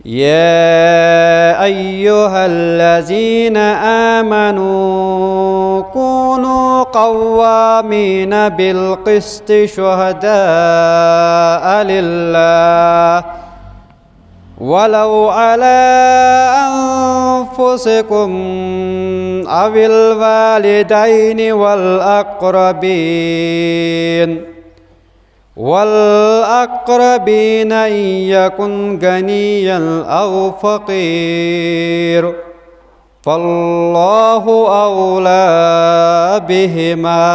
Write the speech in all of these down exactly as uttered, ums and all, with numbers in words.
يا أيها الذين آمنوا كونوا قوامين بالقسط شهداء لله ولو على أنفسكم أو الوالدين والأقربين والأقربين إن يكن غنيا أو فقير فالله أولى بهما.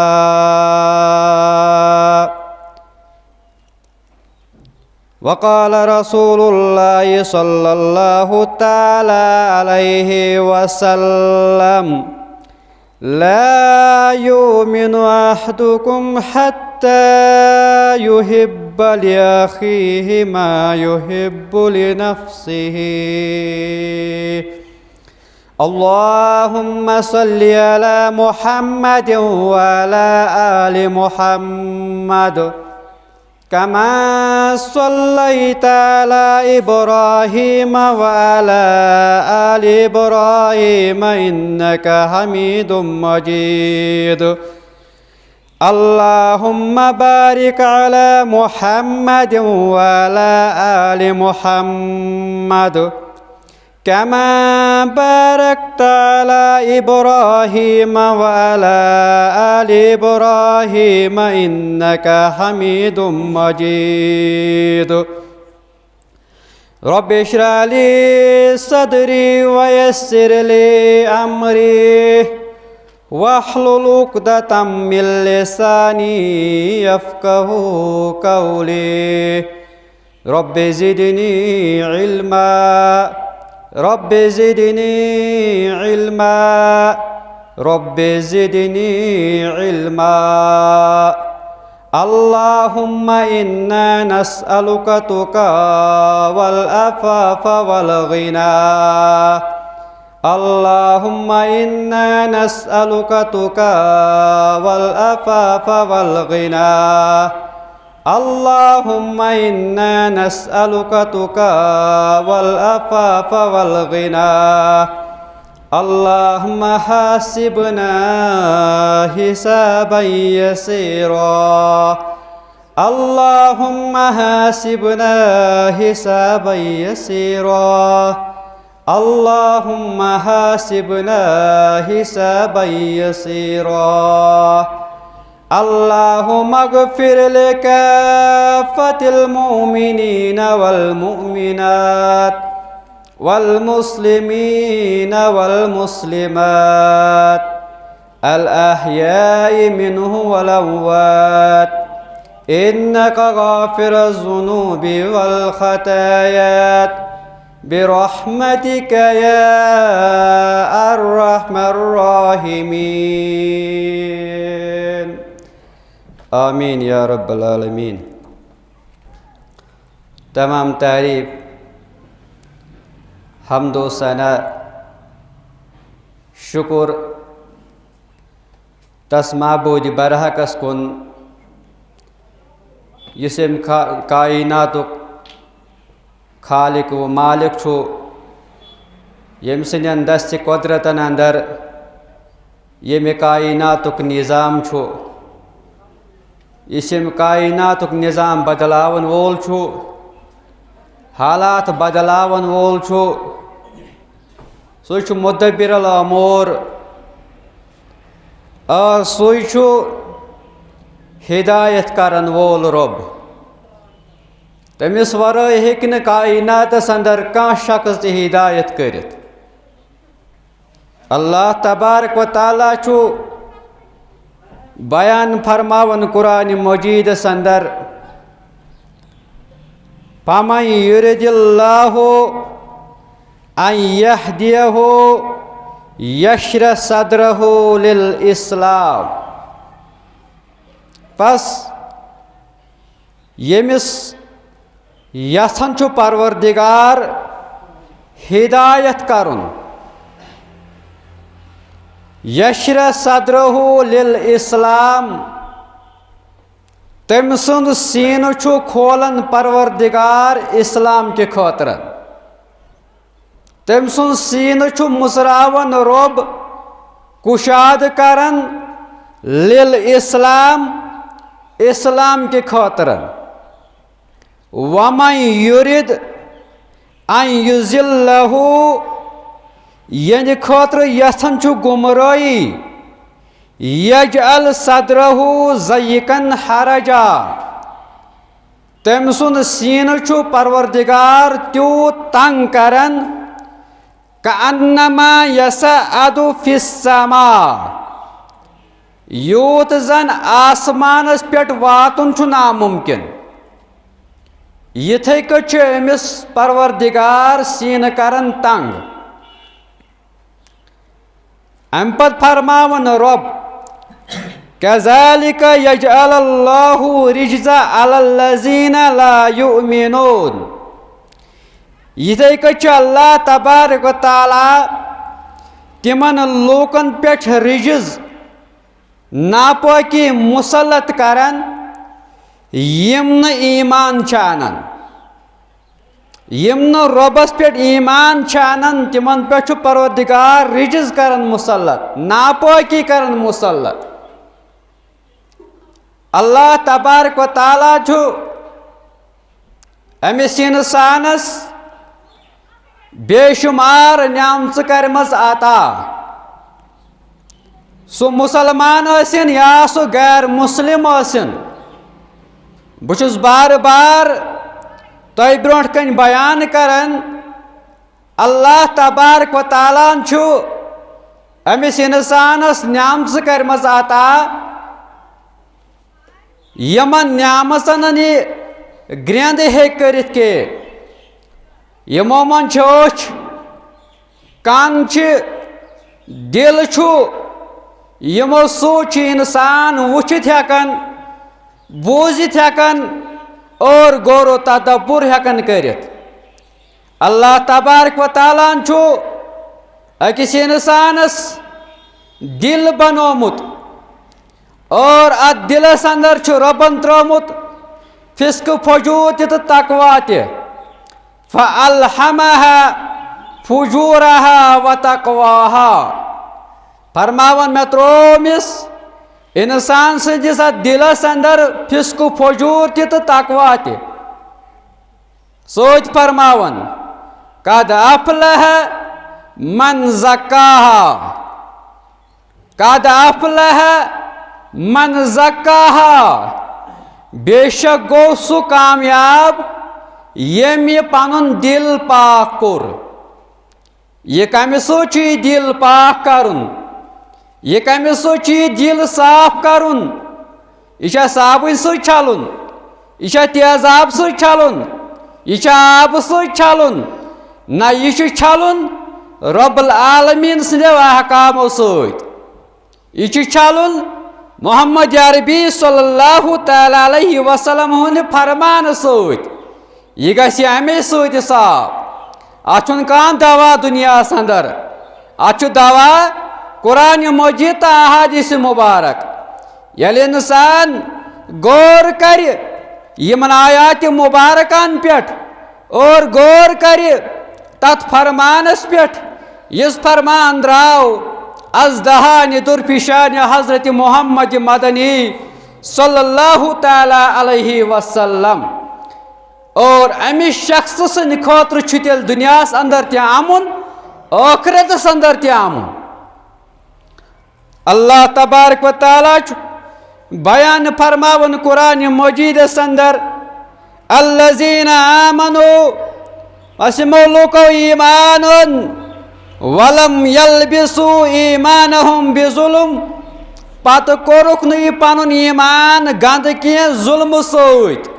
وقال رسول الله صلى الله تعالى عليه وسلم: لا يؤمن أحدكم حتى يحب لأخيه ما يحب لنفسه. اللهم صل على محمد وعلى آل محمد كما صليت على إبراهيم وعلى آل إبراهيم إنك حميد مجيد. اللهم بارك على محمد وعلى آل محمد كما باركت على إبراهيم وعلى آل إبراهيم إنك حميد مجيد. رب اشرح لي صدري ويسر لي أمري واحلل عقدة من لساني يفقه قولي. رب زدني علما، رب زدني علما، رب زدني علما. اللهم إنا نسألك التقى والعفاف والغنى. اللهم إنا نسألك التقى والعفاف والغنى. اللهم إنا نسألك التقى والعفاف والغنى. اللهم حاسبنا حسابا يسيرا. اللهم حاسبنا حسابا يسيرا. اللهم حاسبنا حسابا يسيرا. اللهم اغفر لكافة المؤمنين والمؤمنات والمسلمين والمسلمات الأحياء منهم والأموات إنك غافر الذنوب والخطايا برحمتك يا أرحم الراحمين. آمين يا رب العالمين. تمام تعریٖف، حمد و ثنا، شُکُر تس معبوٗدِ برحقس کُن، یُس أمۍ کا-، کائناتُک خالق و مالک چھُ، ییٚمہِ سٕنٛدٮ۪ن دستِ قۄدرتن اندر ییٚمہِ کائناتُک نظام چھُ، یُس ییٚمہِ کائناتُک نظام بدلاون وول چھُ، حالات بدلاون وول چھُ، سُے چھُ مدبر الامور، آ، سُے چھُ ہدایت کرن وول رۄب۔ تٔمِس ورٲے ہیٚکہِ نہٕ کائناتس اندر کانٛہہ شخص تہِ ہدایت کٔرِتھ۔ اللہ تبارک و تعالیٰ چھُ بیان فرماوان قرآن مجیدس اندر، فمن یرد اللہ ان یہدیہ یشرح صدرہ للاسلام۔ پس ییٚمِس یژھان چھُ پروردگار ہدایت کرُن، یشرح صدرہ للاسلام، تٔمۍ سُنٛد سیٖنہٕ چھُ کھولان پروردگار اسلام کہِ خٲطرٕ۔ تٔمۍ سُنٛد سیٖنہٕ چھُ مُژراوان رۄب، کُشادٕ کران لِل اسلام، اسلام کہِ خٲطرٕ۔ وَمَن یُرِد اَن یُضِلَّہُ، یِہنٛدِ خٲطرٕ یژھان چھُ گمرٲہی، یَجْعَلْ صَدْرَهُ ضَيِّقًا حَرَجًا، تٔمۍ سُنٛد سیٖنہٕ چھُ پروردگار تیوٗت تنگ کران، کأنما یصعد فی السماء، یوٗت زن آسمانس پٮ۪ٹھ واتُن چھُ ناممکن۔ یِتھے کٔنۍ چھُ أمِس پروردگار سیٖنہٕ کران تنگ۔ امہِ پتہٕ فرماوان رۄب، کذالک یجعل اللہ الرجس علی الذین لا یؤمنون، یِتھے کٔنۍ چھُ اللہ تبارک و تعالیٰ تِمن لوٗکن پٮ۪ٹھ رجس، ناپٲکی، مسلط کران، یِم نہٕ ایمان چھِ انان۔ یِم نہٕ رۄبس پٮ۪ٹھ ایمان چھِ انان، تِمن پٮ۪ٹھ چھُ پروردگار رجس کران مسلط، ناپٲکی کران مسلط۔ اللہ تبارک و تعالیٰ چھُ أمِس انسانس بے شمار نعمژٕ کرِمژ عطا۔ سُہ مسلمان ٲسِن یا سُہ غیر مسلم ٲسِن، بہٕ چھُس بار بار تۄہہِ برونٛٹھ کنہِ بیان کران، اللہ تبارک و تعالیٰ ہن چھُ أمِس انسانس نعمژٕ کرِمژ عطا، یِمن نعمژن نہٕ یہِ گرٛینٛد ہیٚکہِ کٔرِتھ کینٛہہ۔ یِمو منٛز چھِ أچھ، کن چھِ، دِل چھُ، یِمو سۭتۍ چھُ انسان وٕچھِتھ ہٮ۪کان، بوٗزِتھ ہٮ۪کان اور غور و تدبر ہٮ۪کان کٔرِتھ۔ اللہ تبارک و تعالیٰ ہن چھُ أکِس انسانس دِل بنومُت اور اتھ دِلس اندر چھُ رۄبن ترٛوومُت فسق، فجور تہِ تہٕ تقویٰ تہِ۔ فَأَلْهَمَهَا فُجُورَهَا وَتَقْوَاهَا۔ فرماوان، مےٚ ترٛوو أمِس انسان سٕنٛدِس اتھ دِلس اندر فسق و فجور تہِ تہٕ تقویٰ تہِ۔ سۭتۍ فرماوان، قَدْ أَفْلَحَ مَنْ زَكَّاهَا۔ قَدْ أَفْلَحَ مَنْ زَكَّاهَا۔ بے شک گوٚو سُہ کامیاب، ییٚمۍ یہِ پنُن دِل پاک کوٚر۔ یہِ کمہِ سۭتۍ چھُ یہِ دِل پاک کرُن؟ یہِ کمہِ سۭتۍ چھُ یہِ دِل صاف کرُن؟ یہِ چھا صابنہِ سۭتۍ چھلُن؟ یہِ چھا تیزابہٕ سۭتۍ چھلُن؟ یہِ چھا آبہٕ سۭتۍ چھلُن؟ نہ، یہِ چھُ چھلُن رب العالمین سٕنٛدیو احکامو سۭتۍ۔ یہِ چھُ چھلُن محمد عربی صلی اللہ تعالیٰ علیہ وسلم ہٕنٛدِ فرمانہٕ سۭتۍ۔ یہِ گژھِ اَمے سۭتۍ صاف۔ اَتھ چھُنہٕ کانٛہہ دوا دُنیاہَس اندر۔ اَتھ چھُ دوا قرآن مجید تہٕ احادیث مبارک۔ ییٚلہِ انسان غور کرِ یِمن آیات مبارکن پٮ۪ٹھ اور غور کرِ تتھ فرمانس پٮ۪ٹھ، یُس فرمان درٛاو از دہانہِ درپیشانہِ حضرت محمد مدنی صلی اللہ تعالیٰ علیہ وسلم۔ اور امہِ شخص سٕنٛدِ خٲطرٕ چھُ تیٚلہِ دُنیاہس اندر تہِ امُن، ٲخرتس اندر تہِ امُن۔ اللہ تبارک و تعالیٰ چھُ بیان فرماوان قرآن مجیدس اندر، الذین آمنوا، بس یِمو لوٗکو ایمان اوٚن، ولم یلبسوا ایمانہم بظلم، پتہٕ کوٚرُکھ نہٕ یہِ پنُن ایمان گنٛدٕ کینٛہہ ظلمہٕ سۭتۍ۔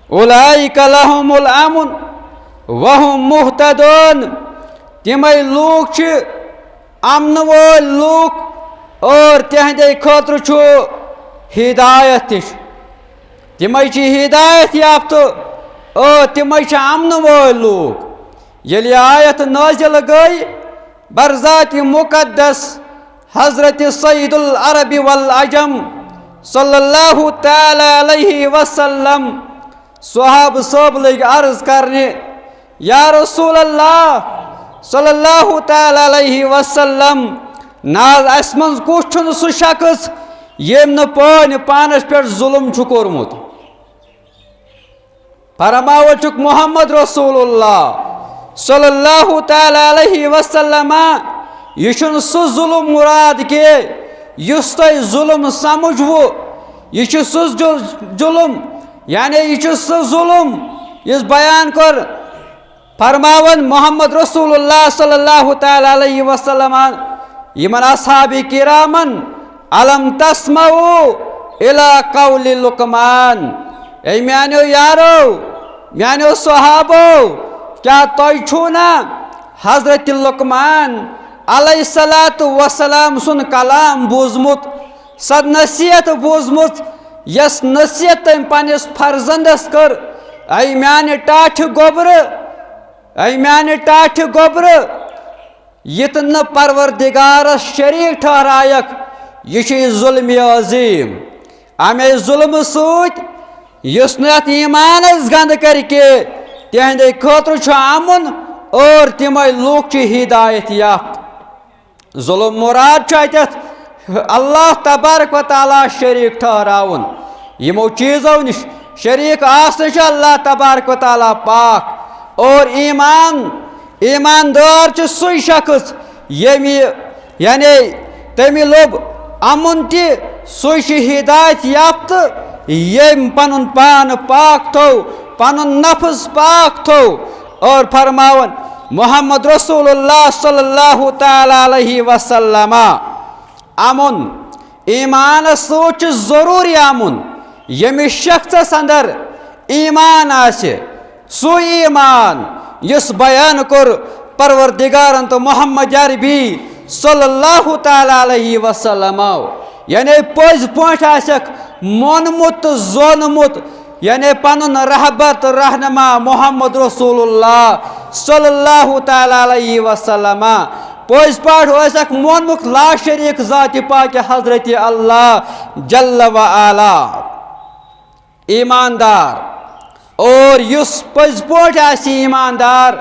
اولئک لہم الامن وہم مہتدون، تِمے لوٗکھ چھِ امنہٕ وٲلۍ لوٗکھ اور تِہنٛدے خٲطرٕ چھُ ہدایت تہِ چھُ۔ تِمے چھِ ہدایت یافتہٕ اور تِمے چھِ امنہٕ وٲلۍ لوٗکھ۔ ییٚلہِ یہِ آیت نٲزِل گٔے، بر ذات مقدس حضرت سید العرب والعجم صلی اللہ تعالیٰ علیہ وسلم، صحابہٕ صٲب لٔگۍ عرض کرنہِ، یا رسول اللہ صلی اللہ تعالی علیہ وسلم، نہ حظ، اسہِ منٛز کُس چھُنہٕ سُہ شخص ییٚمۍ نہٕ پٲنۍ پانس پٮ۪ٹھ ظُلُم چھُ کوٚرمُت؟ فرماوان چھُکھ محمد رسول اللہ صلی اللہ تعالی علیہ وسلم، یہِ چھُنہٕ سُہ ظُلُم مُراد کہِ یُس تۄہہِ ظُلُم سمجھوُ، یہِ چھُ سُہ ظُ-، ظُلُم، یعنی یہِ چھُ سُہ ظُلُم یُس بیان کوٚر فرماوان محمد رسول اللہ صلی اللہ تعالی علیہ وسلم یِمن اصحاب کرامن، "الم تسمعوا الی قول لقمان"، اے میانیو یارو، میانیو صحابو، کیا تۄہہِ چھُو نا حضرت لقمان علیہ الصلوۃ والسلام سُنٛد کلام بوٗزمُت، سۄ نصیحت بوٗزمٕژ، یۄس نصیحت تٔمۍ پننِس فرزندس کٔر؟ اے میانہِ ٹاٹھہِ گوٚبرٕ، اے میانہِ ٹاٹھہِ گوٚبرٕ، یہِ تہٕ نہٕ پروردگارس شریک ٹھہرایکھ، یہِ چھُ ظلم عظیم۔ امے ظلمہٕ سۭتۍ یُس نہٕ اتھ ایمانس گنٛد کرِ کینٛہہ، تِہنٛدے خٲطرٕ چھُ امُن اور تِمے لوٗکھ چھِ ہدایت یافتہٕ۔ ظلم مراد چھُ اتٮ۪تھ اللہ تبارک و تعالیٰ شریک ٹھہراوُن۔ یِمو چیٖزو نِش شریک آسنہٕ چھُ اللہ تبارک و تعالیٰ پاک۔ اور ایمان، ایماندار چھُ سُے شخص ییٚمہِ، یعنی تٔمہِ لوٚب امُن تہِ، سُے چھُ ہدایت یافتہٕ، ییٚمۍ پنُن پان پاک تھوٚو، پنُن نفس پاک تھوٚو۔ اور فرماوان محمد رسول اللہ صلی اللہ تعالی علیہ وسلم، امُن ایمانس سۭتۍ چھُ ضروٗری امُن۔ ییٚمِس شخصس اندر ایمان آسہِ، سُے ایمان یُس بیان کوٚر پروردگارن تہٕ محمد عربی صلی اللہ تعالی علیہ وسلم، یعنی پٔزۍ پٲٹھۍ آسٮ۪کھ مونمُت تہٕ زونمُت، یعنی پنُن رہبر تہٕ رہنما محمد رسول اللہ صلی اللہ تعالی علیہ وسلم۔ پٔزۍ پٲٹھۍ اوس اکھ مونمُت لا شریک ذاتِ پاکِ حضرت اللہ جل و علا۔ ایماندار، اور یُس پٔزۍ پٲٹھۍ آسہِ ایماندار،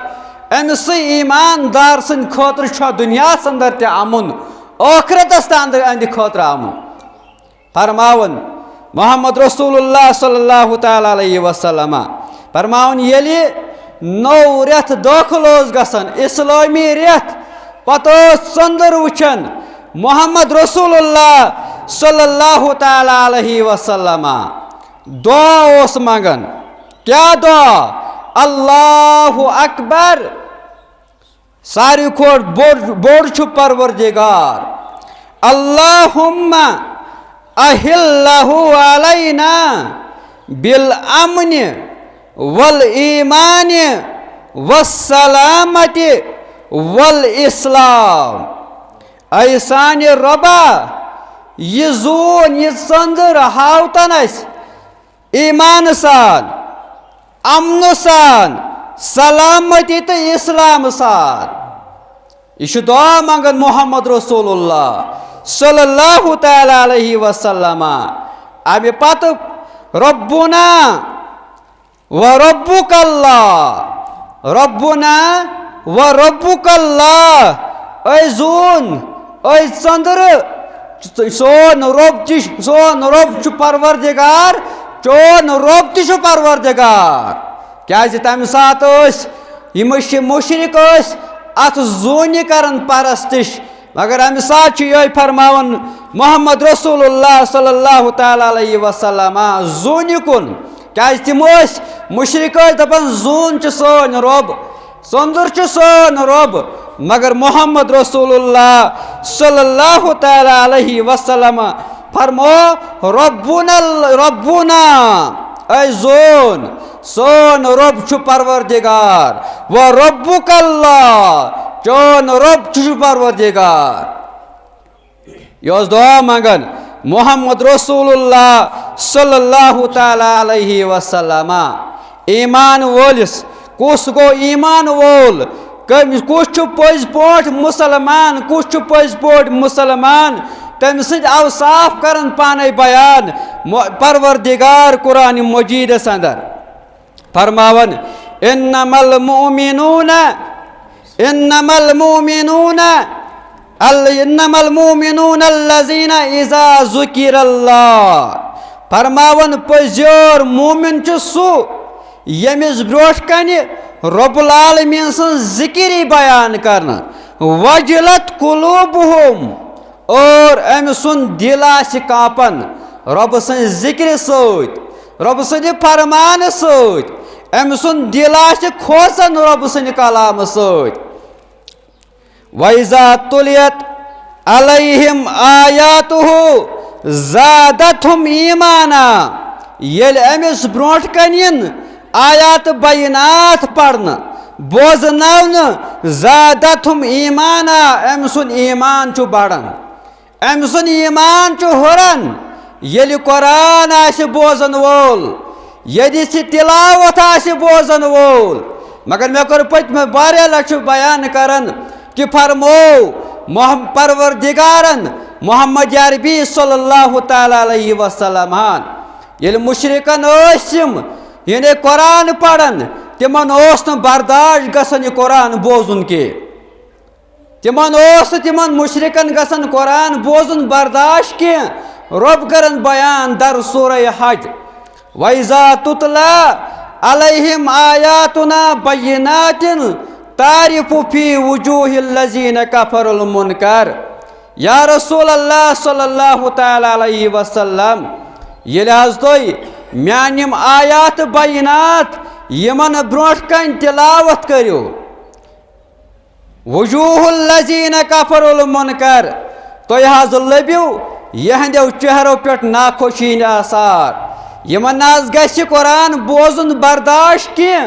أمۍ سٕے ایماندار سٕنٛدِ خٲطرٕ چھُ دُنیاہس اندر تہِ امُن، ٲخرتس تہِ اندر، أہنٛدِ خٲطرٕ امُن۔ فرماوان محمد رسول اللہ صلی اللہ تعالی علیہ وسلم، فرماوان، ییٚلہِ نوٚو رٮ۪تھ دٲخل اوس گژھان، اسلٲمی رٮ۪تھ، پتہٕ ٲس ژٔنٛدٕر وٕچھان محمد رسول اللہ صلی اللہ تعالی علیہ وسلم، دعا اوس منگان۔ کیٛاہ دعا؟ اللہ اکبر۔ ساروی کھۄتہٕ بوٚڑ، بوٚڑ چھُ پروردگار۔ اللہم احلہ علینا بالامن والایمان والسلامت والاسلام۔ اے سانہِ رۄبا، یہِ زوٗن، یہِ ژٔنٛدٕر ہاوتن اَسہِ ایمان سان، امن سان، سلامتی تہٕ اسلام سان۔ یہِ چھُ دعا منگان محمد رسول اللہ صلی اللہ تعالی علیہ وسلم۔ امہِ پتہٕ ربنا و ربک اللہ، ربنا و ربک اللہ، اے زوٗن، اے ژٔنٛدٕر، سون رۄب تہِ، سون رۄب چھُ پروردگار، چون رۄب تہِ چھُ پروردگار۔ کیازِ تمہِ ساتہٕ ٲسۍ یِم، أسۍ چھِ مُشرِک، ٲسۍ اتھ زوٗنہِ کران پرستش، مگر امہِ ساتہٕ چھُ یِہوٚے فرماوان محمد رسول اللہ صلی اللہ تعالی علیہ وسلم، زوٗنہِ کُن۔ کیازِ تِم ٲسۍ مُشرِک، ٲسۍ دپان زوٗن چھُ سون رۄب، ژٔنٛدٕر چھُ سون رۄب، مگر محمد رسول اللہ صلی اللہ تعالی علیہ وسلم فرمو، ربنا ال-، ربنا، اے زوٗن، سون رۄب چھُ پروردگار، و ربک اللہ، چون رۄب چھُ پروردگار۔ یہِ اوس دعا منگان محمد رسول اللہ صلی اللہ تعالی علیہ وسلم۔ ایمان وٲلِس کُس گوٚو ایمان وول؟ کٔمۍ، کُس چھُ پٔزۍ پٲٹھۍ مُسلمان؟ کُس چھُ پٔزۍ پٲٹھۍ مُسلمان؟ تٔمۍ سٕنٛدۍ اوصاف کرن پانے بیان مو-، پروردگار قرآن مجیدس اندر۔ فرماوان، انما المؤمنون، انما المؤمنون ال انما المؤمنون الذين اذا ذكر الله، فرماوان پٔزیور مومن چھُ سُہ ییٚمِس برونٛٹھ کنہِ رب العالمین سٕنٛز ذکری بیان کرنہٕ، وجلت قلوبهم، اور أمۍ سُنٛد دِل آسہِ کانٛپان رۄبہٕ سٕنٛزِ ذِکرِ سۭتۍ، رۄبہٕ سٕنٛدِ فرمانہٕ سۭتۍ، أمۍ سُنٛد دِل آسہِ کھوژان رۄبہٕ سٕنٛدِ کلامہٕ سۭتۍ۔ وَإِذَا تُلِيَتْ عَلَيْهِمْ آيَاتُهُ زَادَتْهُمْ إِيمَانًا، ییٚلہِ أمِس برونٛٹھ کنہِ یِن آیات بینات پرنہٕ، بوزناونہٕ، زادتہم ایمانا، أمۍ سُنٛد ایمان چھُ بڑان، أمۍ سُنٛد ایمان چھُ ہُران۔ ییٚلہِ قرآن آسہِ بوزن وول، ییٚلہِ سُہ تلاوت آسہِ بوزن وول، مگر مےٚ کوٚر پٔتمہِ واریاہ لٹہِ بیان کران کہِ فرموو محم-، پروردگارن محمد عربی صلی اللہ تعالیٰ علیہ وسلم ہن، ییٚلہِ مُشرِکن ٲسۍ یِم، یعنی قرآن پران، تِمن اوس نہٕ برداشت گژھان یہِ قرآن بوزُن کینٛہہ۔ تِمن اوس نہٕ تِمن مُشرِکن گژھان قرآن بوزُن برداشت کینٛہہ۔ رۄب کران بیان در سورہ حج، وَإِذَا تُتْلَى عَلَيْهِمْ آيَاتُنَا بَيِّنَاتٍ تَعْرِفُ فِي وُجُوهِ الَّذِينَ كَفَرُوا الْمُنْكَرَ۔ یا رسول اللہ صلی اللہ تعالیٰ علیہ وسلم، ییٚلہِ حظ تُہۍ میانہِ یِم آیات بینات یِمن برونٛٹھ کنہِ تلاوت کٔرِو، وجوہ الذین کفروا المنکر، تُہۍ حظ لٔبِو یِہنٛدیو چہرو پٮ۪ٹھ ناخۄشی ہٕنٛدۍ آثار۔ یِمن نہ حظ گژھِ قرآن بوزُن برداشت کینٛہہ۔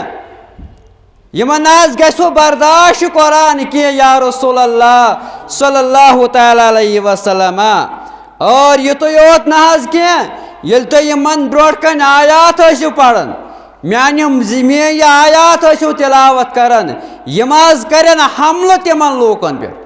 یِمن نہ حظ گژھِ ہُہ برداشت قرآن کینٛہہ، یا رسول اللہ صلی اللہ تعالیٰ علیہ وسلم۔ اور یِتُے یوت نہ حظ کینٛہہ، ییٚلہِ تُہۍ یِمن برونٛٹھ کنہِ آیات ٲسِو پران، میانہِ یِم زِ-، میٲنۍ یہِ آیات ٲسِو تلاوت کران، یِم حظ کرن حملہٕ تِمن لوٗکن پٮ۪ٹھ،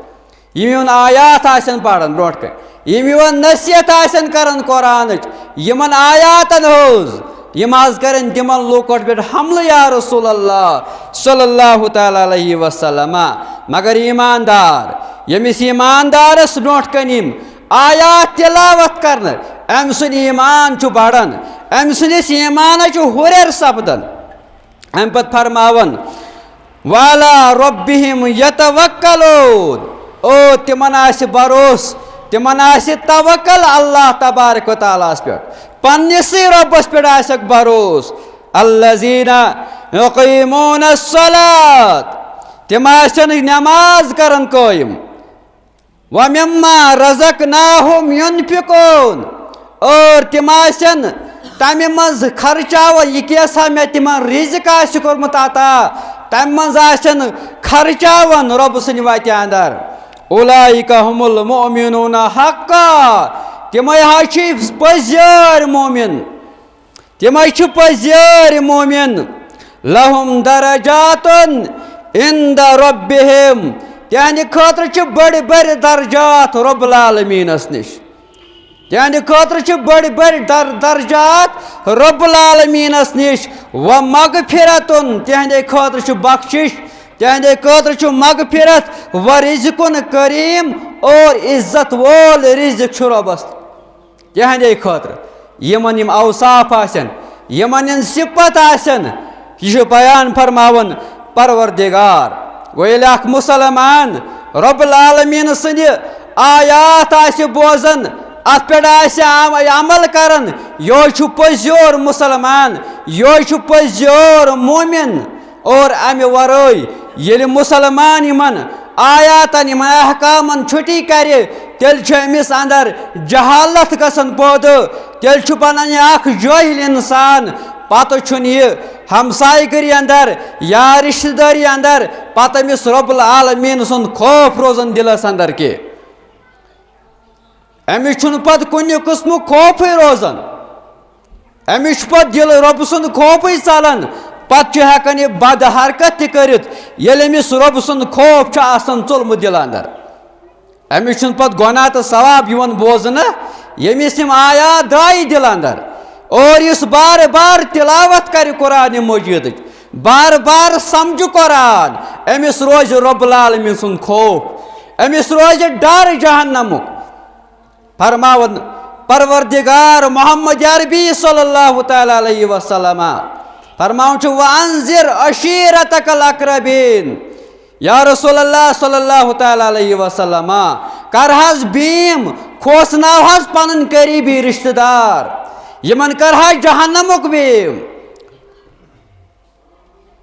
یِم یِمن آیات آسن پران برونٛٹھ کنہِ، یِم یِمن نصیحت آسن کران قرآنٕچ، یِمن آیاتن ہٕنٛز، یِم حظ کرن تِمن لوٗکن پٮ۪ٹھ حملہٕ، یا رسول اللہ صلی اللہ تعالیٰ علیہ وسلم۔ مگر ایماندار، ییٚمِس ایماندارس برونٛٹھ کنہِ یِم آیات تلاوت کرنہٕ، أمۍ سُنٛد ایمان چھُ بڑان، أمۍ سٕنٛدِس ایمانس چھُ ہُرٮ۪ر سپدان۔ اَمہِ پتہٕ فرماوان، وَعَلَىٰ رَبِّهِمْ يَتَوَكَّلُونَ، او تِمن آسہِ بھروسہٕ، تِمن آسہِ توکل اللہ تبارک و تعالیٰ ہس پٮ۪ٹھ، پننِسٕے رۄبس پٮ۪ٹھ آسٮ۪کھ بھروسہٕ۔ الَّذِينَ يُقِيمُونَ الصَّلَاةَ، تِم آسن نماز کران قٲیِم۔ وَمِمَّا رَزَقْنَاهُمْ يُنْفِقُونَ، اور تِم آسن تَمہِ منٛز خرچاوان، یہِ کیٛاہ سا مےٚ تِمن رِزِق آسہِ کوٚرمُت عطا، تَمہِ منٛز آسن خرچاوان رۄبہٕ سٕنٛدِ وَتہِ اندر۔ أُولَٰئِكَ هُمُ الْمُؤْمِنُونَ حَقًّا، تِمے حظ چھِ پٔزۍ یٲرۍ مومِن۔ تِمے چھِ پٔزۍ یٲرۍ مومِن۔ لَهُمْ دَرَجَاتٌ عِنْدَ رَبِّهِمْ، تِہنٛدِ خٲطرٕ چھِ بٔڑۍ بٔڑۍ درجات رب العالمینس نِش۔ تِہنٛدِ خٲطرٕ چھِ بٔڑۍ بٔڑۍ در-، درجات رب العالمینس نِش۔ وَمَغْفِرَةٌ، تِہنٛدِ خٲطرٕ چھُ بخشش، تِہنٛدِ خٲطرٕ چھُ مغفرت۔ وَرِزْقٌ کریٖم، اور عزت وول رِزق چھُ رۄبس تِہنٛدے خٲطرٕ۔ یِمن یِم اوصاف آسن، یِمن یِم صفت آسن، یہِ چھُ بیان فرماوان پروردگار۔ گوٚو ییٚلہِ اکھ مُسلمان رب العالمین سٕنٛدِ آیات آسہِ بوزان، اتھ پٮ۪ٹھ آسہِ عم-، عمل کران، یہوے چھُ پٔزۍ یور مُسلمان، یہوے چھُ پٔزۍ یور مومن۔ اور امہِ ورٲے ییٚلہِ مُسلمان یِمن آیاتن، یِمن احکامن چھُٹی کرِ، تیٚلہِ چھُ أمِس اندر جہالت گژھان پٲدٕ، تیٚلہِ چھُ بنان یہِ اکھ جٲہِل انسان۔ پتہٕ چھُنہٕ یہِ ہمسایہِ گٔری اندر یا رشتہٕ دٲری اندر پتہٕ أمِس رب العالمین سُنٛد خوف روزان دِلس اندر کینٛہہ۔ أمِس چھُنہٕ پتہٕ کُنہِ قٕسمُک خوفٕے روزان۔ أمِس چھُ پتہٕ دِل رۄبہٕ سُنٛد خوفٕے ژلان۔ پتہٕ چھُ ہٮ۪کان یہِ بد حرکت تہِ کٔرِتھ، ییٚلہِ أمِس رۄبہٕ سُنٛد خوف چھُ آسان ژوٚلمُت دِل اندر۔ أمِس چھُنہٕ پتہٕ گۄناہ تہٕ ثواب یِوان بوزنہٕ، ییٚمِس یِم آیات درٛایہِ دِل اندر اور یُس بار بار تلاوت کرِ قرآن مجیدٕچ، بار بار سمجھِ قرآن، أمِس روزِ رب العالمین سُنٛد خوف، أمِس روزِ ڈر جہنمُک۔ فرماوان پروردگار محمد عربی صلی اللہ تعالیٰ علیہ وسلم فرماوان چھُ، "وانذر عشیرتک الاقربین۔" یا رسول اللہ صلی اللہ تعالیٰ علیہ وسلم، کر حظ بیم، کھوژناو حظ پنن قریبی رشتہ دار، یمن کر حظ جہنمک بیم۔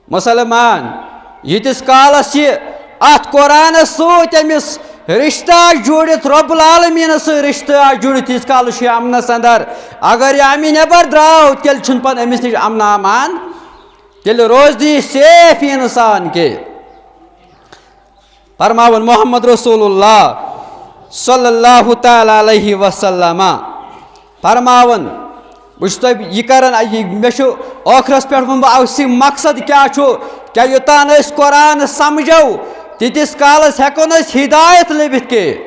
مسلمان، ییٖتِس کالس یہِ اتھ قرآنس سۭتۍ أمِس رشتہٕ آسہِ جوٗڑِتھ، رب العالمینس سۭتۍ رشتہٕ آسہِ جوٗڑِتھ، تیٖتِس کالس چھُ یہِ امنس اندر۔ اگر یہِ امہِ نٮ۪بر درٛاو، تیٚلہِ چھُنہٕ پتہٕ أمِس نِش امن امان، تیٚلہِ روزِ نہٕ یہِ safe انسان کینٛہہ۔ فرماوان محمد رسول اللہ صلی اللہ تعالیٰ علیہ وسلم فرماوان، بہٕ چھُس تۄہہِ یہِ کران، یہِ مےٚ چھُ ٲخرس پٮ۪ٹھ ووٚنمُت، اَسہِ مقصد کیٛاہ چھُ، کیٛاہ یوٚتام أسۍ قرآن سمجھو، تیٖتِس کالس ہٮ۪کو نہٕ أسۍ ہدایت لٔبِتھ کینٛہہ۔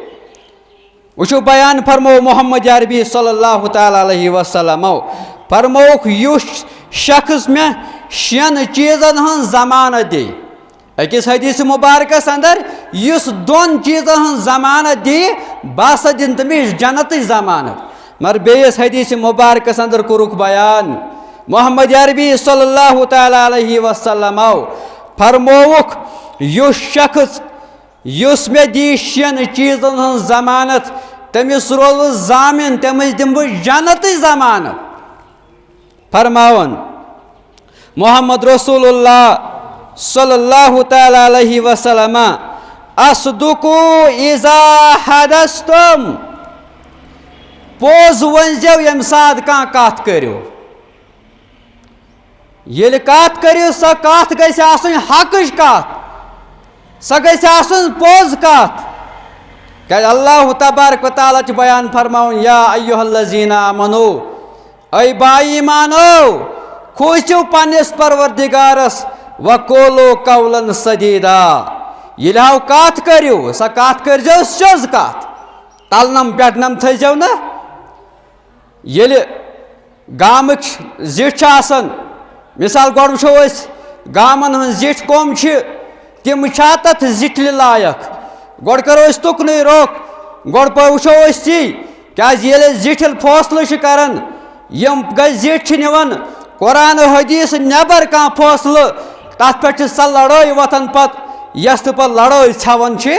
وٕچھِو، بیان فرموو محمد عربی صلی اللہ تعالیٰ علیہ وسلمو، فرمووُکھ، یُس شخص مےٚ شٮ۪ن چیٖزن ہٕنٛز ضمانت دِیہِ، أکِس حدیث مبارکس اندر، یُس دۄن چیٖزن ہٕنٛز ضمانت دِیہِ، بہٕ ہسا دِنہٕ تٔمِس جنتٕچ ضمانت۔ مگر بیٚیِس حدیث مبارکس اندر کوٚرُکھ بیان محمد عربی صلی اللہ تعالیٰ علیہ وسلمو، فرمووُکھ، یُس شخص یُس مےٚ دی شٮ۪ن چیٖزن ہٕنٛز ضمانت، تٔمِس روزٕ بہٕ ضامن، تٔمِس دِمہٕ بہٕ جنتٕچ ضمانت۔ فرماوان محمد رسول اللہ صلی اللہ تعالیٰ علیہ وسلم، "اصدقوا اذا حدثتم"، پوٚز ؤنۍزیو ییٚمہِ ساتہٕ کانٛہہ کتھ کٔرِو۔ ییٚلہِ کتھ کٔرِو، سۄ کتھ گژھِ آسٕنۍ حقٕچ کتھ، سۄ گژھِ آسٕنۍ پوٚز کتھ۔ کیازِ اللہ تبارک و تعالیٰ چھُ بیان فرماوان، یا ایھا الذین آمنو، اے با ایمانو، کھوژِو پننِس پروردگارس، وقولوا قولا سدیدا، ییٚلہِ ہاو کتھ کٔرِو، سۄ کتھ کٔرۍزیو سیوٚز کتھ، تلنم پٮ۪ٹھنم تھٲیزیو نہٕ۔ ییٚلہِ گامٕکۍ زِٹھۍ چھِ آسان، مثال، گۄڈٕ وٕچھو أسۍ گامَن ہٕنٛز زِٹھۍ کۄم چھِ، تِم چھا تَتھ زِٹھلہِ لایق؟ گۄڈٕ کَرو أسۍ تُکنُے رۄخ، گۄڈٕ پَے وٕچھو أسۍ تی، کیٛازِ ییٚلہِ أسۍ زِٹھِل فٲصلہٕ چھِ کَران، یِم گٔے زِٹھۍ چھِ نِوان قرآن و حدیث نٮ۪بر کانٛہہ فٲصلہٕ، تَتھ پٮ۪ٹھ چھِ سۄ لڑٲے وۄتھان پَتہٕ، یۄس تہِ پَتہٕ لڑٲے ژھٮ۪وان چھِ۔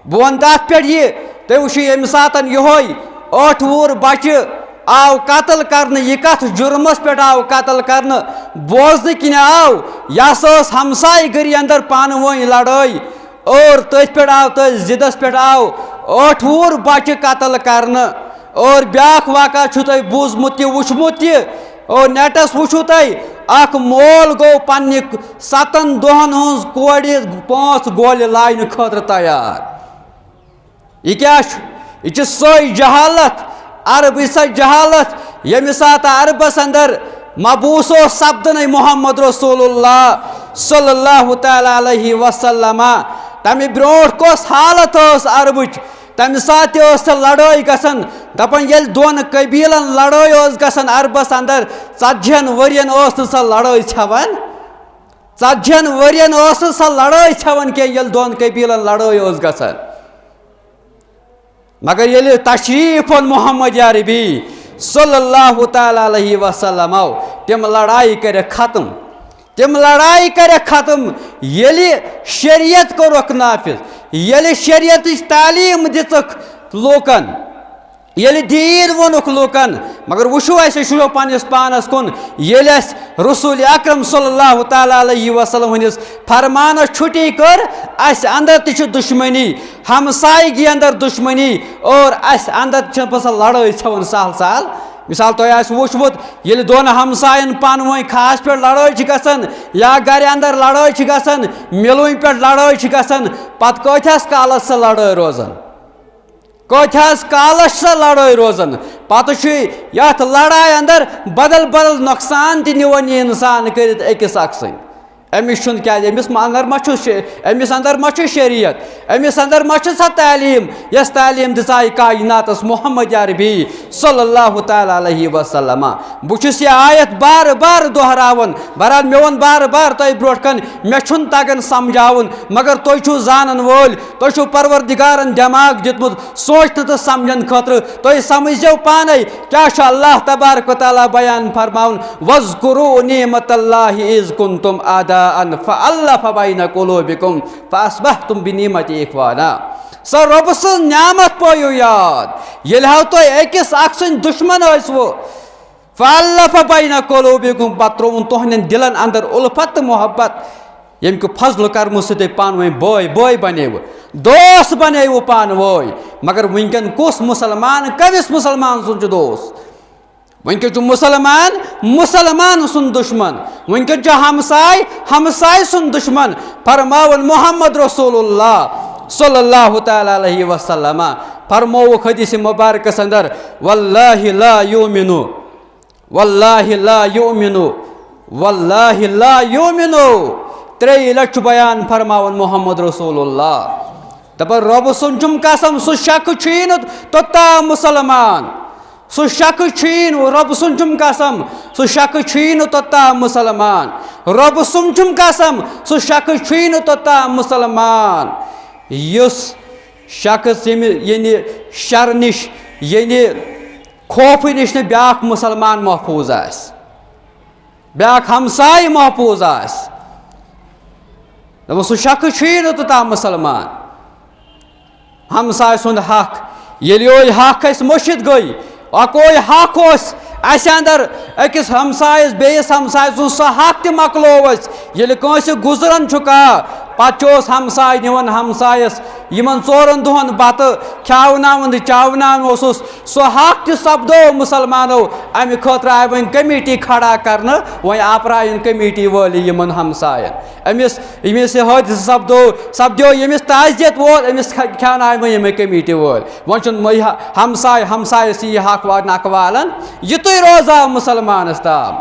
بہٕ وَنہٕ تَتھ پٮ۪ٹھ یہِ، تُہۍ وٕچھِو ییٚمہِ ساتَن یِہوٚے ٲٹھ وُہُر بَچہٕ آو قتل کرنہٕ، یہِ کَتھ جُرمَس پٮ۪ٹھ آو قتل کرنہٕ؟ بوزنہٕ کِنۍ آو، یہِ ہسا ٲس ہمسایہِ گٔری اندر پانہٕ ؤنۍ لڑٲے، اور تٔتھۍ پٮ۪ٹھ آو، تٔتھۍ ضِدَس پٮ۪ٹھ آو ٲٹھ وُہُر بَچہٕ قتل کرنہٕ۔ اور بیٛاکھ واقعہ چھُو تۄہہِ بوٗزمُت تہِ، وٕچھمُت تہِ، اور نیٹَس وٕچھِو تُہۍ، اکھ مول گوٚو پننہِ ستن دۄہن ہٕنٛز کورِ پانٛژھ گولہِ لاینہٕ خٲطرٕ تیار۔ یہِ کیٛاہ چھُ؟ یہِ چھِ سۄے جہالت، عربٕچ سۄ جہالت، ییٚمہِ ساتہٕ عربس اندر مبعوث اوس سپدنٕے محمد رسول اللہ صلی اللہ تعالیٰ علیہ وسلم۔ تمہِ برونٛٹھ کۄس حالت ٲس عربٕچ؟ تمہِ ساتہٕ تہِ ٲس سۄ لڑٲے گژھان، دپان ییٚلہِ دۄن قبیلن لڑٲے ٲس گژھان عربس اندر، ژتجی ہن ؤرین ٲس نہٕ سۄ لڑٲے ژھٮ۪وان۔ ژتجی ہن ؤرین ٲس نہٕ سۄ لڑٲے ژھٮ۪وان کینٛہہ، ییٚلہِ دۄن قبیلن لڑٲے ٲس گژھان۔ مگر ییٚلہِ تشریف اوٚن محمد عربی صلی اللہ تعالیٰ علیہ وسلم، تِم لڑایہِ کٔرِکھ ختم۔ تِم لڑایہِ کٔرِکھ ختم، ییٚلہِ شریعت کوٚرُکھ نافذ، ییٚلہِ شریعتٕچ تعلیٖم دِژٕکھ لوٗکن، ییٚلہِ دیٖن ووٚنُکھ لوٗکن۔ مگر وٕچھِو، اَسہِ وٕچھو پننِس پانس کُن، ییٚلہِ اَسہِ رسول اکرم صلی اللہ تعالیٰ علیہ وسلم ہٕنٛدِس فرمانس چھُٹی کٔر، اَسہِ اندر تہِ چھِ دُشمنی، ہمسایگی اندر دُشمنی، اور اَسہِ اندر چھِ پتہٕ سۄ لڑٲے ژھٮ۪وان سہل سہل۔ مثال، تۄہہِ آسہِ وٕچھمُت، ییٚلہِ دۄن ہمساین پانہٕ ؤنۍ خاص پٲٹھۍ لڑٲے چھِ گژھان یا گرِ اندر لڑٲے چھِ گژھان، مِلوٕنۍ پٮ۪ٹھ لڑٲے چھِ گژھان، پتہٕ کۭتِہس کالس سۄ لڑٲے روزان؟ کۭتِہس کالس چھِ سۄ لڑٲے روزان؟ پتہٕ چھُ یتھ لڑایہِ اندر بدل بدل نۄقصان تہِ نِوان یہِ انسان کٔرِتھ أکِس اکھ سٕنٛدۍ۔ أمِس چھُنہٕ کیٛازِ، أمِس ما اندر ما چھُ شے-، أمِس اندر ما چھُ شریعت، أمِس اندر ما چھِ سۄ تعلیٖم، یۄس تعلیٖم دِژایہِ کائناتس محمد عربی صلی اللہ تعالیٰ علیہ وسلم۔ بہٕ چھُس یہِ آیت بار بار دۄہراوان، بہرحال مےٚ ووٚن بار بار تۄہہِ برونٛٹھ کَن، مےٚ چھُنہٕ تگان سمجھاوُن، مگر تُہۍ چھِو زانن وٲلۍ، تُہۍ چھِو پروردگارن دٮ۪ماغ دیُتمُت سونٛچنہٕ تہٕ سمجھن خٲطرٕ، تُہۍ سمجھزیو پانے کیٛاہ چھُ اللہ تبارک و تعالیٰ بیان فرماوُن، "واذکروا نعمت اللہ اذ کنتم اعداء فالف بین قلوبکم فاصبحتم بنعمتہ اخوانا۔" سۄ رۄبہٕ سٕنٛز نعمت پٲیِو یاد، ییٚلہِ ہا تُہۍ أکِس اکھ سٕنٛدۍ دُشمن ٲسوٕ، فالف بین قلوبکم، پتہٕ ترٛووُن تُہنٛدٮ۪ن دِلن اندر الفت تہٕ محبت، ییٚمہِ کہِ فضل کرمہٕ سۭتۍ تُہۍ پانہٕ ؤنۍ بٲے بٲے بنیوٕ، دوست بنیوٕ پانہٕ ؤنۍ۔ مگر وٕنکٮ۪ن کُس مسلمان کٔمِس مسلمان سُنٛد چھُ دوست؟ وٕنکٮ۪ن چھُ مسلمان مسلمان سُنٛد دُشمن، وٕنکٮ۪ن چھُ ہمساے ہمساے سُنٛد دُشمن۔ فرماوان محمد رسول اللہ صلی اللہ تعالیٰ علیہ وسلم، فرمووُکھ حدیث مبارکس اندر، "واللہ لا یؤمن، واللہ لا یؤمن، واللہ لا یؤمن۔" ترٛیٚیہِ لٹہِ چھُ بیان فرماوان محمد رسول اللہ۔ دپان، رۄبہٕ سُنٛد چھُم قسم، سُہ شخص چھُیی نہٕ توٚتام مسلمان۔ سُہ شخص چھُیی نہٕ، رۄبہٕ سُنٛد چھُم قسم، سُہ شخص چھُیی نہٕ توٚتام مسلمان۔ رۄبہٕ سُنٛد چھُم قسم، سُہ شخص چھُیی نہٕ توٚتام مسلمان۔ یُس شخص ییٚمہِ، یعنی شرٕ نِش، یعنی خوفہٕ نِش نہٕ بیٛاکھ مسلمان محفوظ آسہِ، بیٛاکھ ہمسایہِ محفوظ آسہِ۔ دوٚپُن، سُہ شخص چھُیی نہٕ توٚتام مسلمان۔ ہمسایہِ سُنٛد حق، ییٚلہِ یِہوٚے حق اَسہِ مٔشِتھ گٔے، اَکوے حق اوس اَسہِ اندر، أکِس ہمسایَس بیٚیِس ہمسایہِ سُنٛد سُہ حق تہِ مۄکلوو اَسہِ۔ ییٚلہِ کٲنٛسہِ گُزران چھُ کانٛہہ، پتہٕ چھُ اوس ہمسایہِ نِوان ہمسایَس یِمن ژورن دۄہن بتہٕ کھیاوناوان تہٕ چاوناوان اوسُس، سُہ حق تہِ سپدو مسلمانو، امہِ خٲطرٕ آیہِ وۄنۍ کمیٹی کھڑا کرنہٕ، وۄنۍ آپرایَن کمیٹی وٲلی یِمن ہمساین۔ أمِس، ییٚمِس یہِ حٲدثہٕ سپدو، سپدیو، ییٚمِس تعزیت ووت، أمِس کھ-، کھیاناوِ وۄنۍ یِمے کمیٹی وٲلۍ۔ وۄنۍ چھُنہٕ مٔے ہا-، ہمساے ہمسایس یہِ حق وا-، نکھٕ والان، یِتُے روزاو مسلمانس تام۔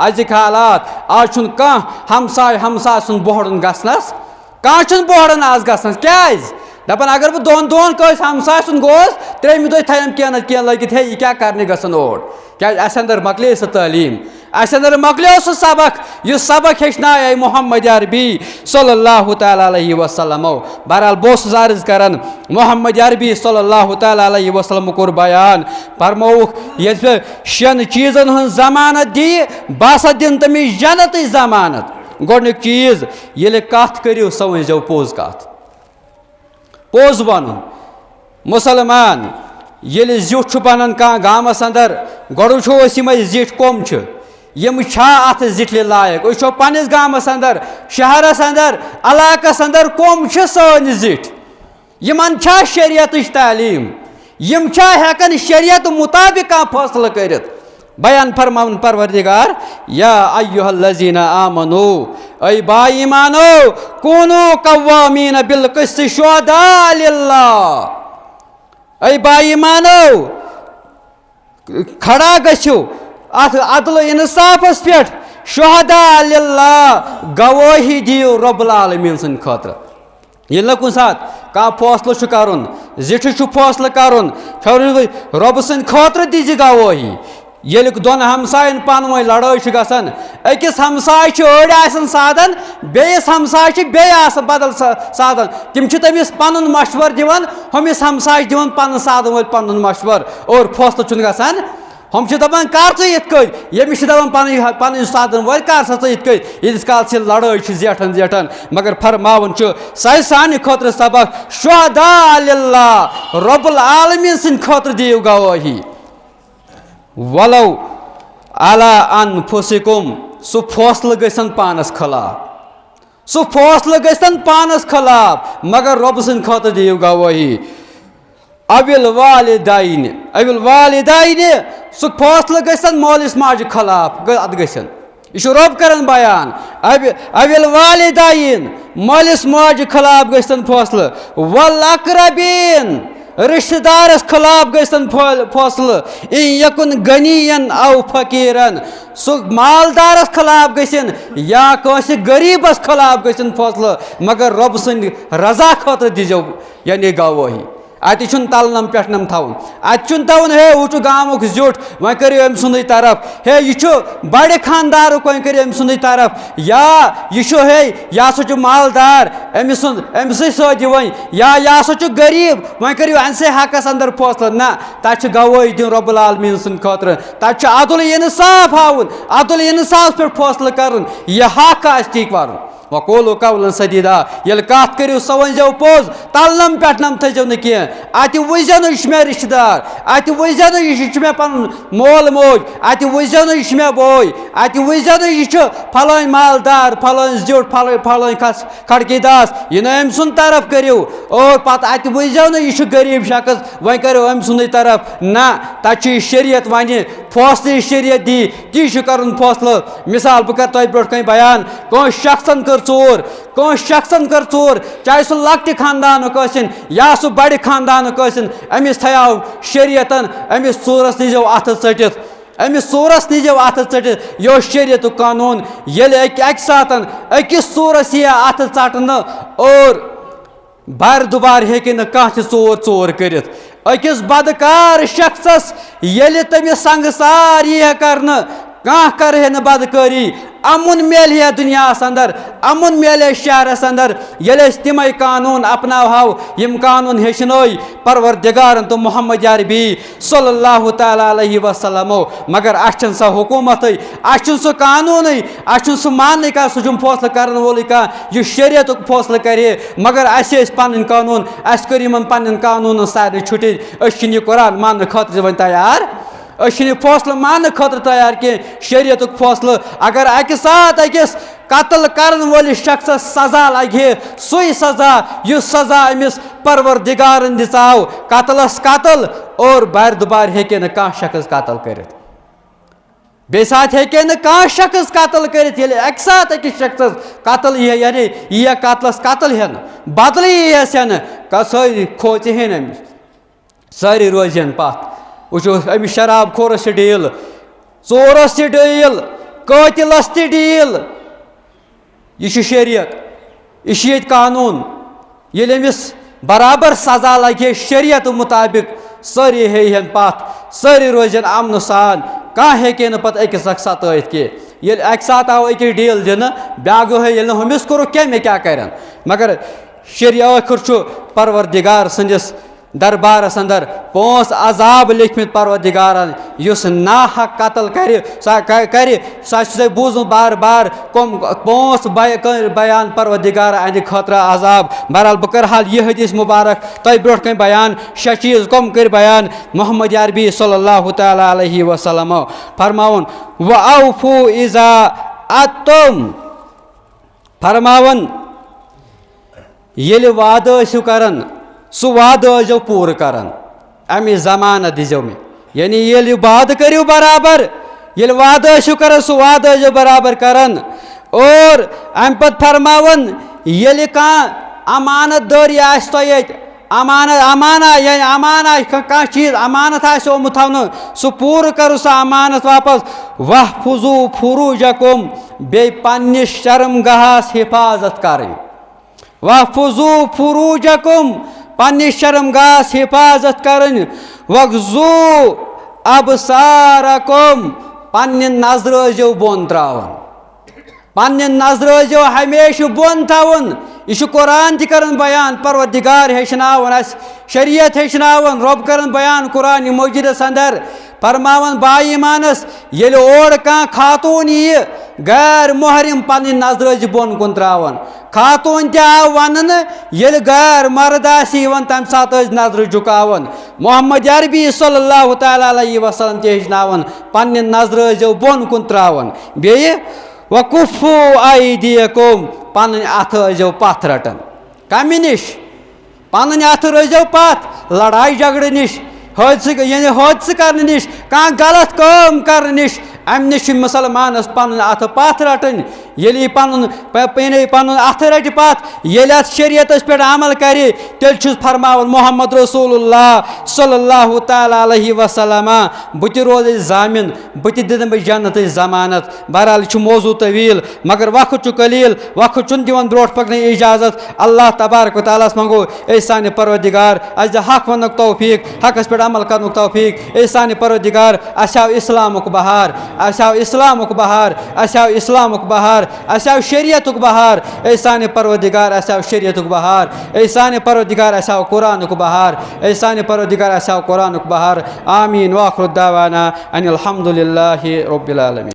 أزِکۍ حالات، آز چھُنہٕ کانٛہہ ہمساے ہمساے سُنٛد بوہرُن گژھنس۔ کانٛہہ چھُنہٕ بوہران آز گژھنس۔ کیٛازِ؟ دپان، اگر بہٕ دۄن دۄہن کٲنٛسہِ ہمسایہِ سُنٛد گوس، ترٛیٚیمہِ دۄہہِ تھایم کینٛہہ نتہٕ کینٛہہ لٲگِتھ، ہے، یہِ کیٛاہ کرنہِ گژھان اور؟ کیٛازِ؟ اسہِ اندر مۄکلے سۄ تعلیٖم، اسہِ اندر مۄکلیو سُہ سبق، یُس سبق ہیٚچھنایے محمد عربی صلی اللہ تعالیٰ علیہ وسلمو۔ بہرحال، بہٕ اوسُس عرض کران، محمد عربی صلی اللہ تعالیٰ علیہ وسلم کوٚر بیان، فرمووُکھ، ییٚلہِ مےٚ شٮ۪ن چیٖزن ہٕنٛز ضمانت دِیہِ، بہٕ ہسا دِنہٕ تٔمِس جنتٕچ ضمانت۔ گۄڈٕنیُک چیٖز، ییٚلہِ کتھ کٔرِو، سۄ ؤنۍزیو پوٚز کتھ۔ پوٚز ونُن۔ مسلمان ییٚلہِ زیُٹھ چھُ بنان کانٛہہ گامس اندر، گۄڈٕ وٕچھو أسۍ یِمے زِٹھۍ کۄم چھِ، یِم چھا اتھ زِٹھلہِ لایق۔ أسۍ وٕچھو پننِس گامس اندر، شہرس اندر، علاقس اندر کۄم چھِ سٲنۍ زِٹھۍ۔ یِمن چھا شریعتٕچ تعلیٖم؟ یِم چھا ہٮ۪کان شریعت مطابق کانٛہہ فٲصلہٕ کٔرِتھ؟ بیان فرماوُن پروردگار، یا ایھا الذین آمنو، اے با ایمانو، کونو قوامین بالقسط شہداء للہ۔ اے با ایمانو، کھڑا گٔژھِو اتھ عدل و انصافس پٮ۪ٹھ، شہداء للہ، گوٲہی دِیِو رب العالمین سٕنٛدِ خٲطرٕ۔ ییٚلہِ نہٕ کُنہِ ساتہٕ کانٛہہ فٲصلہٕ چھُ کرُن، زِٹھِس چھُ فٲصلہٕ کرُن، خبر رۄبہٕ سٕنٛدِ خٲطرٕ دِیہِ گوٲہی۔ ییٚلہِ دۄن ہمساین پانہٕ ؤنۍ لڑٲے چھِ گژھان، أکِس ہمسایہِ چھِ أڑۍ آسان سادن، بیٚیِس ہمسایہِ چھِ بیٚیہِ آسان بدل سا-، سادن۔ تِم چھِ تٔمِس پنُن مشورٕ دِوان، ہُمِس ہمسایہِ چھِ دِوان پنُن سادن وٲلۍ پنُن مشورٕ اور فٲصلہٕ چھُنہٕ گژھان۔ ہُم چھِ دپان، "کر ژٕ یِتھ کٔنۍ؟" ییٚمِس چھِ دپان پنٕنۍ، پنٕنۍ سادن وٲلۍ، "کر سا ژٕ یِتھ کٔنۍ؟" ییٖتِس کالس یہِ لڑٲے چھِ زیٹھان زیٹھان، مگر فرماوان چھُ، سُہ آسہِ سانہِ خٲطرٕ سبق، شہداء للہ، رب العالمین سٕنٛدِ خٲطرٕ دِیِو گوٲہی۔ ولو علی انفسکم، سُہ فٲصلہٕ گژھن پانس خلاف، سُہ فٲصلہٕ گژھن پانس خلاف، مگر رۄبہٕ سٕنٛدِ خٲطرٕ دِیِو گوٲہی۔ اوِل والدین، اوِل والدین، سُہ فٲصلہٕ گژھن مٲلِس ماجہِ خلاف، گٔ-، اتھ گژھن۔ یہِ چھُ رۄب کران بیان۔ اوِ-، اوِل والدین، مٲلِس ماجہِ خلاف گژھن فٲصلہٕ۔ والاقربین، رشتہٕ دارس خلاف گژھن فٲ-، فٲصلہٕ، ان یکن غنین او فقیرن، سُہ مالدارس خلاف گژھن یا کٲنٛسہِ غریبس خلاف گژھن فٲصلہٕ، مگر رۄب سٕنٛدِ رضا خٲطرٕ دیٖزیو یعنی گوٲہی۔ اتہِ چھُنہٕ تلنم پٮ۪ٹھنم تھاوُن، اتہِ چھُنہٕ تھاوُن ہے ہُہ چھُ گامُک زیُٹھ، وۄنۍ کٔرِو أمۍ سُنٛدٕے طرف، ہے یہِ چھُ بڑِ خاندارُک، وۄنۍ کٔرِو أمۍ سُنٛدٕے طرف، یا یہِ چھُ ہے یہِ ہسا چھُ مالدار، أمۍ سُنٛد، أمۍ سٕے سۭتۍ یہِ وۄنۍ، یا یہِ ہسا چھُ غریٖب، وۄنۍ کٔرِو أمۍ سٕے حقس اندر فٲصلہٕ۔ نہ، تتہِ چھُ گوٲہی دیُن رب العالمین سٕنٛدِ خٲطرٕ، تتہِ چھُ عدل انصاف ہاوُن، عدل انصاف پٮ۪ٹھ فٲصلہٕ کرُن، یہِ حق آسہِ تی کرُن۔ وقولوا قولا سدیدا، ییٚلہِ کتھ کٔرِو سۄ ؤنۍزیو پوٚز، تلنم پٮ۪ٹھنم تھٲیزیو نہٕ کینٛہہ۔ اتہِ وٕچھزیو نہٕ یہِ چھُ مےٚ رشتہٕ دار، اتہِ وٕچھزیو نہٕ یہِ چھُ مےٚ پنُن مول موج، اتہِ وٕچھزیو نہٕ یہِ چھُ مےٚ بوے، اتہِ وٕچھزیو نہٕ یہِ چھُ پھلٲنۍ مالدار، پھلٲنۍ زیُٹھ، پھلٲنۍ، پھلٲنۍ کھس-، کھڑکی داس، یہِ نہٕ أمۍ سُنٛد طرف کٔرِو۔ اور پتہٕ اتہِ وٕچھزیو نہٕ یہِ چھُ غریٖب شخص، وۄنۍ کٔرِو أمۍ سُنٛدٕے طرف۔ نہ، تتہِ چھُ یہِ شریعت ونہِ، فٲصلہٕ یہِ شریعت دی، تی چھُ کرُن فٲصلہٕ۔ مثال بہٕ کرٕ تۄہہِ برونٛٹھ کنہِ بیان، کٲنٛسہِ شخصن کٔر ژوٗر، کٲنٛسہِ شخصن کٔر ژوٗر، چاہے سُہ لۄکٹہِ خاندانُک ٲسِن یا سُہ بڑِ خاندانُک ٲسِن، أمِس تھایاو شریعتن، أمِس ژوٗرس نیٖزیو اتھٕ ژٔٹِتھ، أمِس ژوٗرس نیٖزیو اتھٕ ژٔٹِتھ۔ یہِ اوس شریعتُک قانوٗن۔ ییٚلہِ اکہِ، اکہِ ساتن أکِس ژوٗرس یِیہِ اتھٕ ژٹنہٕ اور بار دُبار ہیٚکہِ نہٕ کانٛہہ تہِ ژوٗر ژوٗر کٔرِتھ۔ أکِس بدکار شخصس ییٚلہِ تٔمِس سنگسار ییہِ ہا کرنہٕ، کانٛہہ کرِ ہے نہٕ بدکٲری، امُن میلہِ ہے دُنیاہس اندر، امُن میلہِ ہے شہرس اندر، ییٚلہِ أسۍ تِمے قانوٗن اپناوہاو، یِم قانوٗن ہیٚچھنٲے پروردگارن تہٕ محمد عربی صلی اللہ تعالیٰ علیہ وسلمو۔ مگر اسہِ چھَنہٕ سۄ حکوٗمتٕے، اسہِ چھُنہٕ سُہ قانوٗنٕے، اسہِ چھُنہٕ سُہ ماننٕے کانٛہہ، سُہ چھُنہٕ فٲصلہٕ کرن وولٕے کانٛہہ، یُس شریعتُک فٲصلہٕ کرِ۔ مگر اسہِ ٲسۍ پنٕنۍ قانوٗن، اسہِ کٔر یِمن پننٮ۪ن قانوٗنن سارنٕے چھُٹی۔ أسۍ چھِنہٕ یہِ قرآن ماننہٕ خٲطرٕ تہِ وۄنۍ تیار، أسۍ چھِنہٕ یہِ فٲصلہٕ ماننہٕ خٲطرٕ تیار کینٛہہ۔ شریعتُک فٲصلہٕ، اگر اکہِ ساتہٕ أکِس قتل کرن وٲلِس شخصس سزا لگہِ ہے، سُے سزا یُس سزا أمِس پروردگارن دِژاو، قتلس قتل، اور بار دُبار ہیٚکہِ نہٕ کانٛہہ شخص قتل کٔرِتھ۔ بیٚیہِ ساتہٕ ہیٚکہِ نہٕ کانٛہہ شخص قتل کٔرِتھ، ییٚلہِ اکہِ ساتہٕ أکِس شخصس قتل یی ہے، یعنی یی ہے قتلس قتل ہٮ۪نہٕ، بدلہٕ یی ہس ہٮ۪نہٕ، کا-، سٲری کھوژِ ہے نہٕ أمِس۔ سٲری روزن پتھ۔ وٕچھو، أمِس شراب خورس چھِ ڈیٖل، ژورس تہِ ڈیٖل، قٲتلس تہِ ڈیٖل۔ یہِ چھُ شریعت، یہِ چھُ ییٚتہِ قانوٗن۔ ییٚلہِ أمِس برابر سزا لگہِ ہے شریعت مطابق، سٲری ہیٚیہِ ہن پتھ، سٲری روزن امنہٕ سان، کانٛہہ ہیٚکہِ ہے نہٕ پتہٕ أکِس اکھ ستٲیِتھ کینٛہہ۔ ییٚلہِ اکہِ ساتہٕ آو أکِس ڈیٖل دِنہٕ، بیٛاکھ گوٚو ہے، ییٚلہِ نہٕ ہُمِس کوٚرُکھ کینٛہہ، مےٚ کیٛاہ کرن؟ مگر شری-، ٲخٕر چھُ پروردگار سٕنٛدِس دربارس اندر پانٛژھ عذاب لیکھمٕتۍ پروردگارن، یُس ناحق قتل کرِ، سُہ ک-، کرِ، سُہ آسہِ تۄہہِ بوٗزمُت بار بار، کم پانٛژھ بی-، کٔر بیان پروردگار اہندِ خٲطرٕ عذاب۔ بہرحال، بہٕ کرٕ حال یہِ حدیث مبارک تۄہہِ برونٛٹھ کنہِ بیان، شےٚ چیٖز کم کٔرۍ بیان محمد عربی صلی اللہ تعالیٰ علیہ وسلم فرماوُن، "وَأَوْفُوا إِذَا عَدتُّمْ"۔ فرماوان، ییٚلہِ وعدٕ ٲسِو کران، سُہ وعدٕ ٲسۍزیو پوٗرٕ کران، اَمِچ ضمانت دیٖزیو مےٚ۔ یعنی ییٚلہِ وعدٕ کٔرِو برابر، ییٚلہِ وعدٕ ٲسِو کران، سُہ وعدٕ ٲسۍزیو برابر کران۔ اور اَمہِ پتہٕ فرماوان، ییٚلہِ کانٛہہ امانت دٲری آسہِ تۄہہِ ییٚتہِ، امانت، امانہ، یعنی امانہ آسہِ کانٛہہ، کانٛہہ چیٖز امانت آسہِ آمُت تھاونہٕ، سُہ پوٗرٕ کرو سُہ امانت واپس۔ "وَاحْفَظُوا فُرُوجَكُمْ"، بیٚیہِ پننِس شرم گاہس حفاظت کرٕنۍ۔ "وَاحْفَظُوا فُرُوجَكُمْ"، پننِس شرم گاہس حفاظت کرٕنۍ۔ "وَغْضُوا أَبْصَارَكُمْ"، پننہِ نظرٕ ٲسۍزیو بۄن تراوان۔ پننہِ نظرٕ ٲسۍزیو ہمیشہِ بۄن تھاوُن۔ یہِ چھُ قرآن تہِ کران بیان، پروردگار ہیٚچھناوان اَسہِ، شریعت ہیٚچھناوان، رۄب کران بیان قرآن مجیدس اندر۔ فرماوان با ایمانس، ییٚلہِ اورٕ کانٛہہ خاتوٗن یِیہِ، غیر محرم پننہِ نظرٕ ٲسۍزِ بۄن کُن تراوان۔ خاتوٗن تہِ آو وننہٕ، ییٚلہِ غیر مرد آسہِ یِوان، تمہِ ساتہٕ ٲسۍ نظرٕ جُکاوان۔ محمد عربی صلی اللہ تعالیٰ علیہ وسلم تہِ ہیٚچھناوان، پننہِ نظرٕ ٲسۍزیو بۄن کُن تراوان۔ بیٚیہِ، "وَكُفُّوا أَيْدِيَكُمْ"، پنٕنۍ اَتھٕ ٲسۍزیو پَتھ رَٹان۔ کَمہِ نِش؟ پنٕنۍ اَتھٕ رٲوۍزیو پَتھ، لڑایہِ جھگڑٕ نِش، حٲدثہٕ، یعنی حٲدثہٕ کرنہٕ نِش، کانٛہہ غلط کٲم کرنہٕ نِش، اَمہِ نِش چھِ مُسلمانَس پنٕنۍ اَتھٕ پَتھ رَٹٕنۍ۔ ییٚلہِ یہِ پَنُن پ- یعنی پَنُن اَتھٕ رَٹہِ پَتھ، ییٚلہِ اَتھ شریعتَس پٮ۪ٹھ عمل کَرِ، تیٚلہِ چھُس فرماوان محمد رسول اللہ صلی اللہ تعالیٰ علیہ وسلم، بہٕ تہِ روزٕ ضامِن، بہٕ تہِ دِنہٕ بہٕ جنتٕچ ضمانت۔ بہرحال، یہِ چھُ موضوع طویل، مگر وقت چھُ قلیل، وقت چھُنہٕ دِوان برونٛٹھ پَکنٕچ اجازت۔ اللہ تبارک و تعالیٰ ہَس منٛگو، اے سانہِ پروردگار، اَسہِ دِ حق وَننُک توفیق، حقَس پٮ۪ٹھ عمل کَرنُک توفیق۔ اے سانہِ پروردگار، اَسہِ ہاو اِسلامُک بہار، اَسہِ ہاو اِسلامُک بہار، اَسہِ ہاو اِسلامُک بہار، اَسہِ ہاو شریعتُک بہار۔ اے سانہِ پروردگار، اَسہِ ہاو شریعتُک بہار۔ اے سانہِ پروردگار، اَسہِ ہاو قرآنُک بہار۔ اے سانہِ پروردگار، اَسہِ ہاو قرآنُک بہار۔ آمین۔ وآخر دعوانا ان الحمد للہ رب العالمین۔